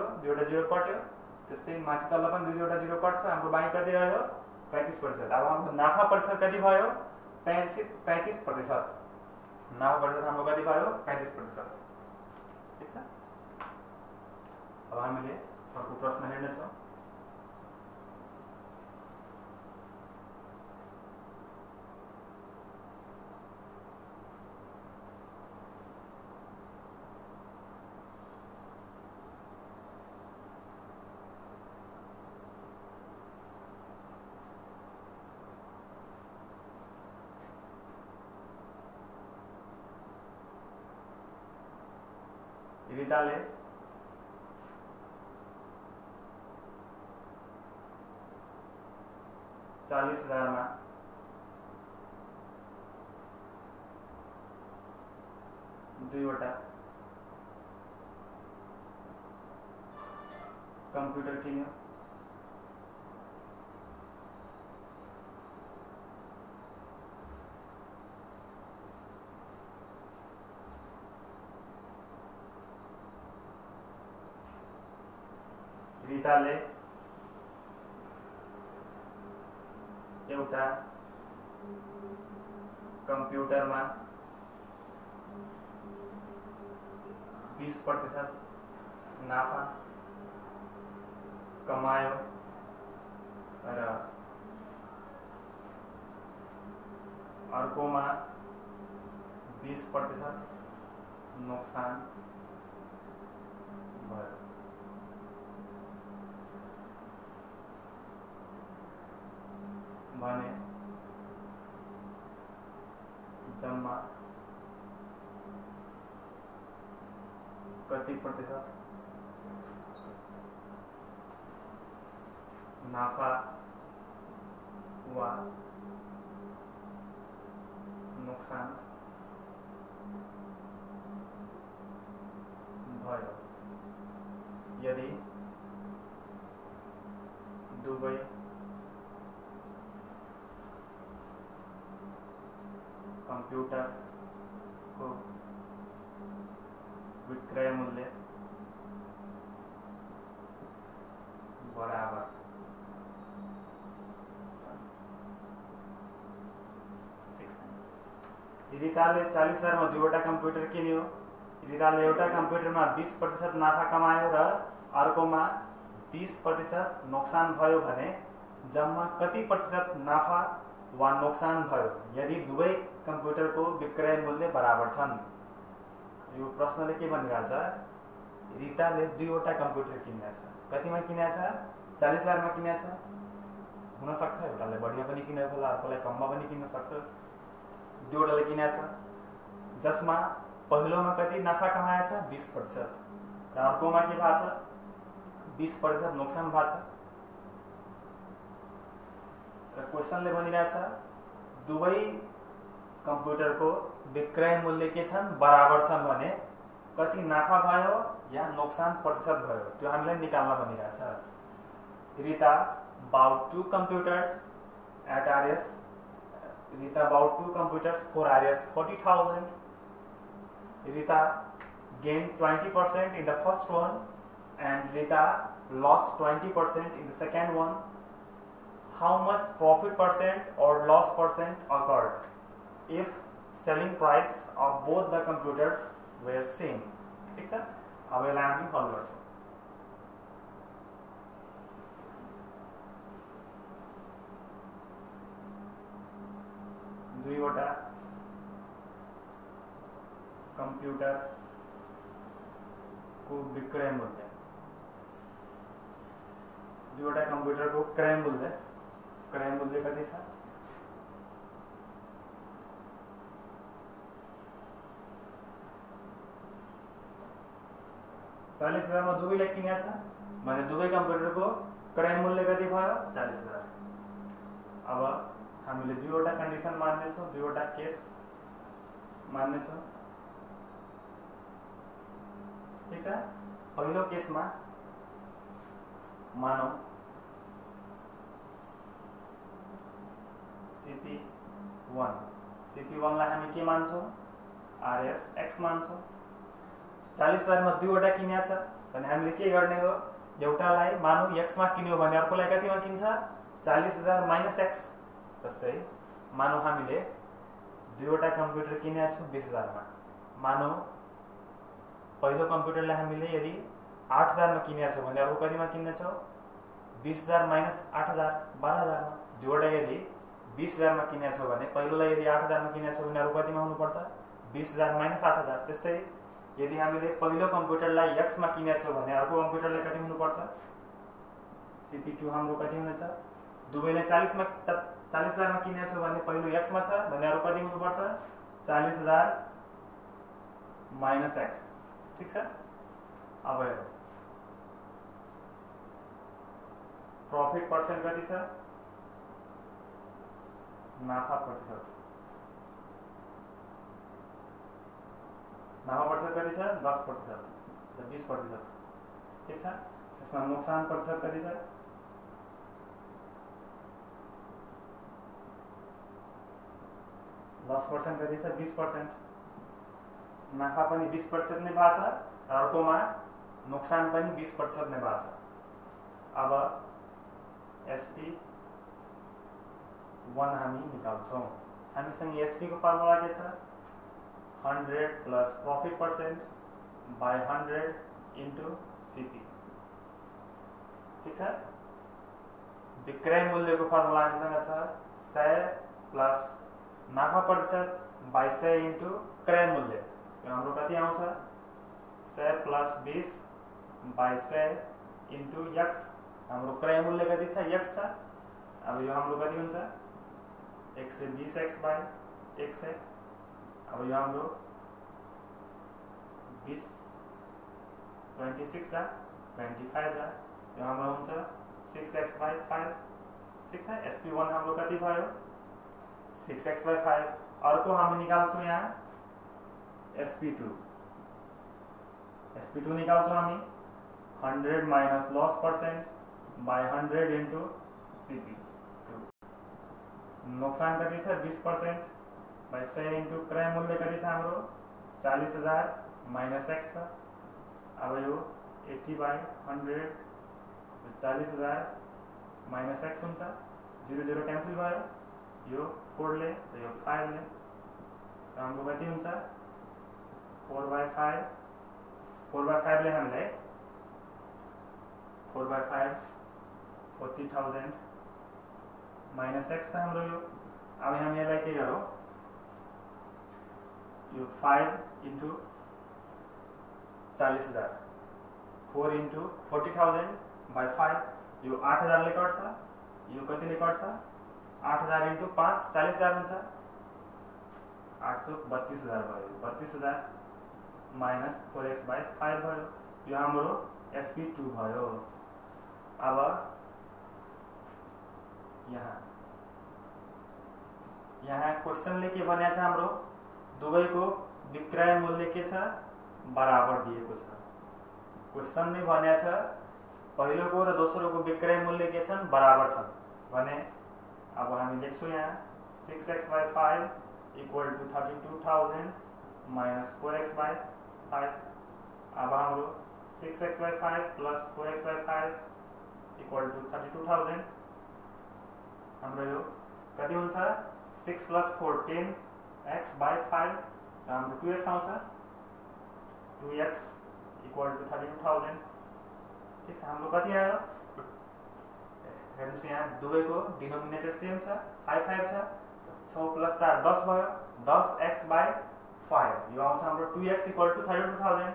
कट्यो, त्यस्तै माथि तल पनि दुईवटा जिरो कट्छ, हाम्रो बाँकी कति रह्यो 35%। अब हाम्रो नाफा प्रतिशत कति भयो 35%। नाफा प्रतिशत हाम्रो कति भयो 35%। ठीक छ। अब हामीले अर्को प्रश्न हेर्नेछौँ। रिताले 40,000 में 2वटा कंप्यूटर किन्यो। रिताले एउटा कंप्यूटर में 20% नाफा कमायो र अर्कोमा 20% नोक्सान भयो। भने जम्मा कति प्रतिशत नाफा वा नुकसान भयो। यदि दुवै कंप्यूटर को विक्रय मूल्य बराबर रिताले 40,000 में 2वटा कंप्यूटर किन्यो। रिताले एउटा कंप्यूटर में 20% नाफा कमायो र अर्कोमा 30% नोक्सान भयो भने जम्मा कति प्रतिशत नाफा वा नोक्सान भयो यदि दुवै कंप्यूटर को विक्रय मूल्य बराबर छन्। यो प्रश्नले के भनिरहेछ, रिताले 2वटा कंप्यूटर किनेको छ। कतिमा किनेको छ? 40,000 में किनेको छ। हुन सक्छ एउटाले बढीमा पनि किनेको होला, अर्कोलाई कममा पनि किन्न सक्छ। 2वटाले किनेको छ जसमा पहिलोमा कति नाफा कमाएको छ? 20% र अर्कोमा के भएको छ? 20% नोक्सान भएको छ। र क्वेशनले भनिरहेछ दुवै कंप्यूटर को विक्रय मूल्य के छन्? बराबर छन् भने कति नाफा भयो या नोक्सान प्रतिशत भयो त्यो हामीलाई निकाल्न भनिरहेछ। Rita bought 2 computers at RS. Rita bought 2 computers for RS 40,000. Rita gained 20% in the first one and Rita lost 20% in the second one. How much profit percent or loss percent occurred if selling price of both the computers were same? ठीक छ, अब यसलाई हामी हल गर्छौं। दुईवटा कंप्यूटर को विक्रय मूल्य, दुईवटा कंप्यूटर को क्रय मूल्य कति छ? 40,000 में दुवैले किनेको छ भने दुवै कंप्यूटर को क्रय मूल्य कति भयो? 40,000। अब हामीले दुईवटा कन्डिसन मान्ने छौं, दुईवटा केस मान्ने छौं। ठीक छ, पहिलो केसमा मानौ CP1 लाई हामी के मान्छौं? RS X मान्छौं। 40,000 में दुईवटा किनेको छ भने हामीले के गर्ने हो? एउटालाई मानौ X मा किन्यो भने अर्कोलाई कतिमा किन्छ? 40,000 माइनस X। जस्तै मानौ हामीले दुईवटा कंप्यूटर किनेको छौं 20,000 में। मानौ पहिलो कंप्यूटरलाई हामीले यदि 8000 मा किनेको छौ भने अरु कतिमा किन्ने छौ 20000 माइनस 8000 12000 मा जोडे यदि 20000 मा किनेको छौ भने पहिलोलाई यदि 8000 मा किनेको छौ भने अरु कतिमा हुनु पर्छ 20000 माइनस 8000 त्यस्तै यदि हामीले पहिलो कम्प्युटरलाई x मा किनेको छौ भने अर्को कम्प्युटरलाई कति हुनु पर्छ CP2 हाम्रो कति हुनेछ दुवैलाई 40 मा 40000 मा किनेको छौ भने पहिलो x मा छ भने अरु कति हुनु पर्छ 40000 माइनस x ठीक छ अब हेरौं प्रॉफिट पर्सेंट कति छ नाफा प्रतिशत नाफा प्रतिशत कति छ 10% 20% ठीक छ यसमा नुकसान प्रतिशत कति छ %10 कति छ 20% नाफा पनि 20% नै भएको छ अर्कोमा नुकसान पनि 20% नै भएको छ अब SP1 हामी निकाल्छौं हामीसँग SP को फर्मुला के छ 100 plus profit percent by 100 into CP ठीक छ विक्रय मूल्यको फर्मुला हामीसँग छ 100 प्लस नाफा प्रतिशत बाय 100 इन्टु क्रय मूल्य यो हाम्रो कति आउँछ 100 प्लस 20 बाय 100 इन्टु x हाम्रो क्रय मूल्य कति छ x छ अब यो हाम्रो कति हुन्छ 120x बाय 100 अब यो हाम्रो 20 26 छ 25 छ यो हाम्रो हुन्छ 6x बाय 5 ठीक छ SP1 हाम्रो कति भयो 6x बाय 5 अर्को हामी निकाल्छौं यहाँ SP2 निकाल्छौं हामी 100 minus loss percent by 100 into CP2 नुकसान कति छ 20% बाय 100 इन्टु क्रय मूल्य कति छ हाम्रो 40000 माइनस x छ अब यो 80 बाय 100 40000 माइनस x हुन्छ 0 0 क्यान्सल भयो यो 4 ले यो 5 ले हाम्रो कति हुन्छ 4 by 5 ले हामीलाई 4 by 5 40,000 माइनस x छ हाम्रो यो अब हामी यसलाई के गरौँ यो 5 इन्टु 40000 4 इन्टु 40,000 by 5 यो 8000 ले कट्छ यो कति ले कट्छ 8000 इन्टु 5 40000 हुन्छ 832,000 भयो 32000 माइनस 4x by 5 भयो यो हाम्रो SP2 भयो अब यहाँ क्वेशनले के भनेको छ हाम्रो दुवैको विक्रय मूल्य के छ बराबर दिएको छ क्वेशनले भनेको छ पहिलोको र दोस्रोको विक्रय मूल्य के छन् बराबर छन् भने अब हामी लेख्छौं यहाँ 6x by 5 equal to 32,000 minus 4x by 5 अब हाम्रो 6x by 5 plus 4x by 5 equal to 32,000 हाम्रो यो कति हुन्छ 6 प्लस 4 10x by 5 हाम्रो 2x आउँछ 2x इक्वल टु 32,000 ठीक छ हाम्रो कति आयो हेर्नुस् यहाँ दुवैको डिनोमिनेटर सेम छ 5 5 छ 6 प्लस 4 10 भयो 10x by 5 यो आउँछ हाम्रो 2x इक्वल टु 32,000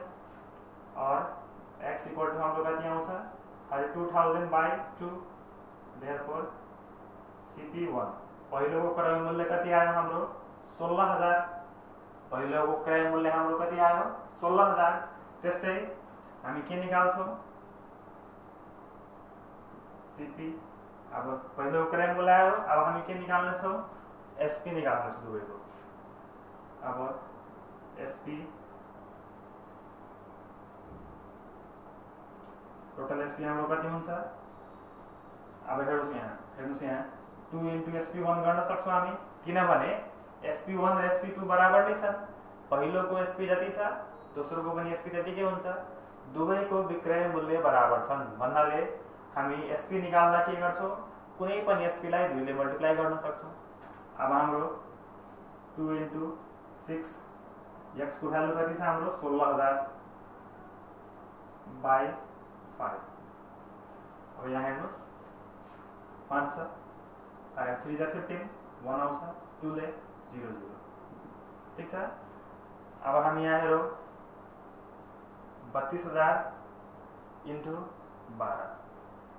और x इक्वल टु हाम्रो कति आउँछ 32,000 by 2 therefore CP1 पहिलोको क्रय मूल्य कति आयो हाम्रो 16000 पहिलोको क्रय मूल्य हाम्रो कति आयो 16000 त्यस्तै हामी के निकाल्छौं CP अब पहिलोको क्रय मूल्य आयो अब हामी के निकाल्ने छौं SP निकाल्ने छौं दुवैको अब SP टोटल SP हाम्रो कति हुन्छ अब हेर्नुस् यहाँ 2 इन्टु SP1 गर्न सक्छौं हामी किनभने SP1 र SP2 बराबर नै छन् पहिलोको SP जति छ दोस्रोको पनि SP त्यतिकै हुन्छ दुवैको विक्रय मूल्य बराबर छन् भन्नाले हामी SP निकाल्दा के गर्छौं कुनै पनि SP लाई 2 ले मल्टिप्लाई गर्न सक्छौं अब हाम्रो 2 इन्टु 6 x को भ्यालु कति छ हाम्रो 16000 बाई 5। अब यहाँ हेर्नुहोस् 5 छ, 5 3 जा 15, 1 आउँछ, 2 ले 0 0। ठीक छ। अब हामी यहाँ हेरौँ 32,000 इन्टु 12,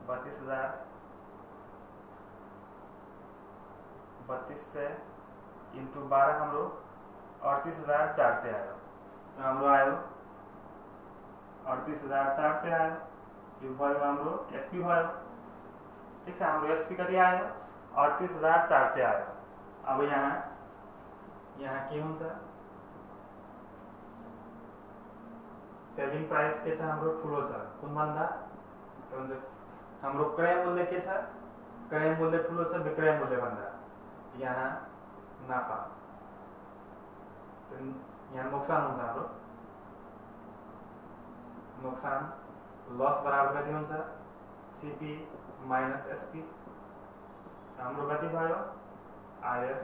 3200 इन्टु 12 हाम्रो 38,400 आयो। हाम्रो आयो 38,400 आयो। यो भयो हाम्रो एसपी भयो। ठीक छ। हाम्रो एसपी कति आयो? 38,400 आयो। अब यहाँ के हुन्छ? सेलिङ प्राइस के छ हाम्रो? ठुलो छ। कुन भन्दा? हाम्रो क्रय मूल्य के छ? क्रय मूल्य ठुलो छ विक्रय मूल्य भन्दा। यहाँ नाफा, यहाँ नोक्सान हुन्छ हाम्रो। नोक्सान लस बराबर कति हुन्छ? CP minus SP. हाम्रो कति भयो? आरएस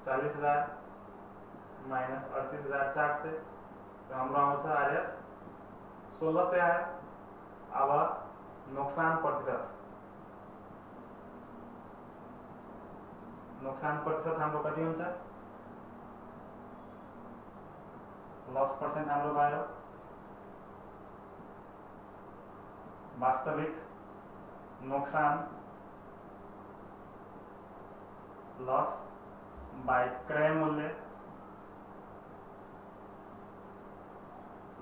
40,000 माइनस 38,400, हाम्रो आउँछ आरएस 1600 आयो। अब नुकसान प्रतिशत, नुकसान प्रतिशत हाम्रो कति हुन्छ? लस पर्सेन्ट हाम्रो भयो वास्तविक नुकसान लस बाई क्रय मूल्य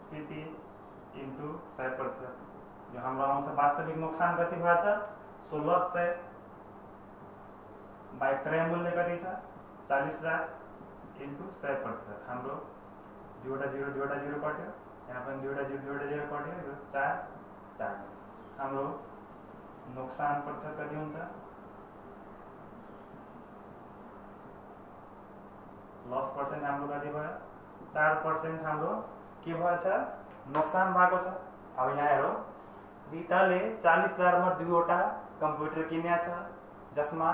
सीपी इन्टु 100%। जो हाम्रो आउँछ वास्तविक नुकसान कति भएको छ? 1600 बाई क्रय मूल्य कति छ? 40,000 इन्टु 100%। हाम्रो 2 वटा 0 कट्यो, यहाँ पनि 2 वटा 0 कट्यो, यो 4 4। हाम्रो नुकसान प्रतिशत कति हुन्छ? लस पर्सेन्ट हाम्रो कति भयो? 4% हाम्रो के भएछ? नुकसान भएको छ। अब यहाँ हेरौँ, रिताले 40,000 मा 2 वटा कम्प्युटर किनेको छ, जसमा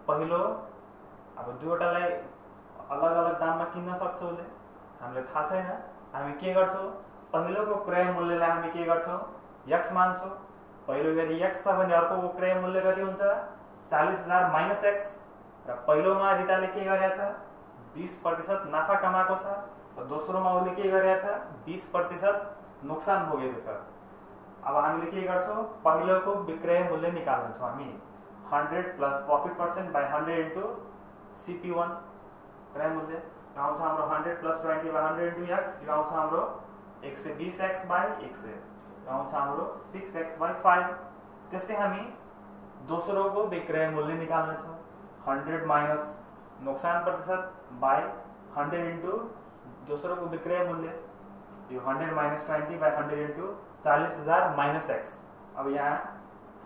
पहिलो अब 2 वटालाई अलग अलग दाममा किन्न सक्छ उसले, हामीले थाहा छैन। हामी के गर्छौँ? पहिलोको क्रय मूल्यलाई हामी के गर्छौँ? x मान्छौँ। पहिलो यदि x छ भने अर्कोको क्रय मूल्य कति हुन्छ? 40,000 माइनस x। र पहिलोमा रिताले के गरेछ? 20% नाफा कमाएको छ, र दोस्रोमा उसले के गरेछ? 20% नुकसान भोगेको छ। अब हामीले के गर्छौँ? पहिलोको विक्रय मूल्य निकाल्छौँ हामी। 100 plus profit percent by 100 into CP1 क्रय मूल्य आउँछ हाम्रो 100 प्लस 20 बाई 100 इन्टु x। यो आउँछ हाम्रो 120x बाई 100, आउँछ हाम्रो 6x बाई 5। त्यस्तै हामी दोस्रोको विक्रय मूल्य निकाल्ने छौँ। 100 माइनस नुकसान प्रतिशत बाई 100 इन्टु दोस्रोको विक्रय मूल्य, यो 100 minus 20 by 100 into 40,000 minus x। अब यहाँ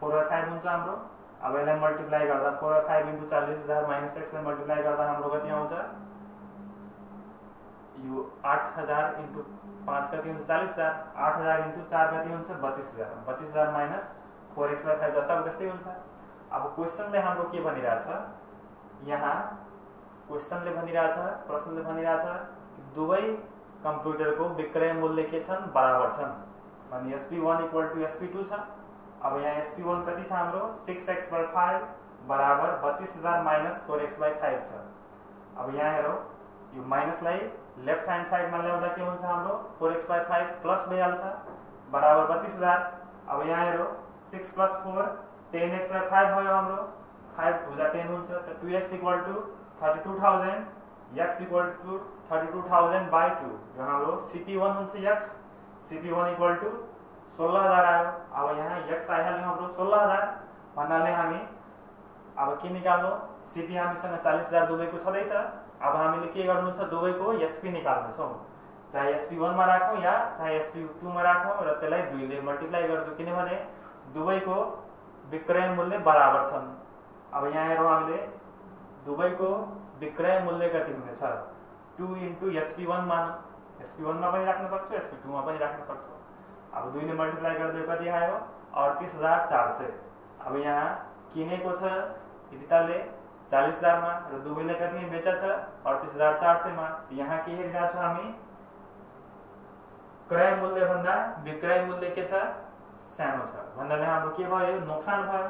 4/5 हुन्छ हाम्रो। अब यसलाई मल्टिप्लाई गर्दा 4/5 इन्टु 40,000 माइनस x लाई मल्टिप्लाई गर्दा हाम्रो कति आउँछ? यो 8,000 इन्टु 5 कति हुन्छ? 40,000। 8,000 इन्टु 4 कति हुन्छ? 32,000। 32,000 माइनस 4x/5 जस्ताको त्यस्तै हुन्छ। अब क्वेसनले हाम्रो के भनिरहेछ? यहाँ क्वेसनले भनिरहेछ, प्रश्नले भनिरहेछ कि दुवै कम्प्युटरको विक्रय मूल्य के छन्? बराबर छन्। भने SP1 इक्वल टु SP2 छ। अब यहाँ SP1 कति छ हाम्रो? 6x/5 बराबर 32,000 माइनस 4x/5 छ। अब यहाँ हेरौँ, यो माइनसलाई लेफ्ट ह्यान्ड साइडमा ल्याउँदा के हुन्छ हाम्रो? 4x/5 प्लस भइहाल्छ बराबर 32,000। अब यहाँ हेरौँ, 6 प्लस 4 10x/5 भयो हाम्रो। 5 भुजा 10 हुन्छ, त 2x equal to 32,000, x equal to 32,000 by 2। यो हाम्रो CP1 हुन्छ x। CP1 इक्वल टु 16,000 आयो। अब यहाँ x आइहाल्यो हाम्रो 16,000 भन्नाले हामी अब के निकाल्नु? CP हामीसँग 40,000 दुवैको छँदैछ। अब हामीले के गर्नु छ? दुवैको SP निकाल्नु छौँ। चाहे SP1 मा राखौँ या चाहे SP2 मा राखौँ, र त्यसलाई 2 ले मल्टिप्लाई गर्दो, किनभने दुवैको विक्रय मूल्य बराबर छन्। अब यहाँ हेरौँ, हामीले दुवैको विक्रय मूल्य कति हुनेछ? 2 इन्टु SP1 मानौँ। SP1 मा पनि राख्न सक्छौँ, SP2 मा पनि राख्न सक्छौँ। अब 2 ले मल्टिप्लाई गर्दै कति आयो? 38,400। अब यहाँ किनेको छ रिताले 40,000 मा, र दुवैले कति बेचा छ? 38,400 मा। यहाँ के हेरिरहेको छौँ हामी? क्रय मूल्य भन्दा विक्रय मूल्य के छ सानो छ भन्नाले हाम्रो के भयो नोक्सान भयो।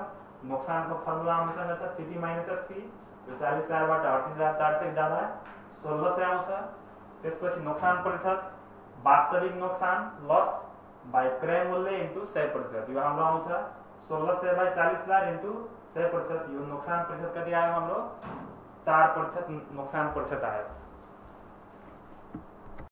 नोक्सानको फर्मुला हामीसँग छ सीपी माइनस एसपी। यो 40,000 बाट 38,400 जाँदा 1600 आउँछ। त्यसपछि नोक्सान प्रतिशत वास्तविक नोक्सान लस बाइ क्रय मूल्य इन्टु 100%। यो हाम्रो आउँछ 1600 बाइ 40,000 इन्टु 100%। यो नोक्सान प्रतिशत कति आयो हाम्रो 4% नोक्सान प्रतिशत आयो।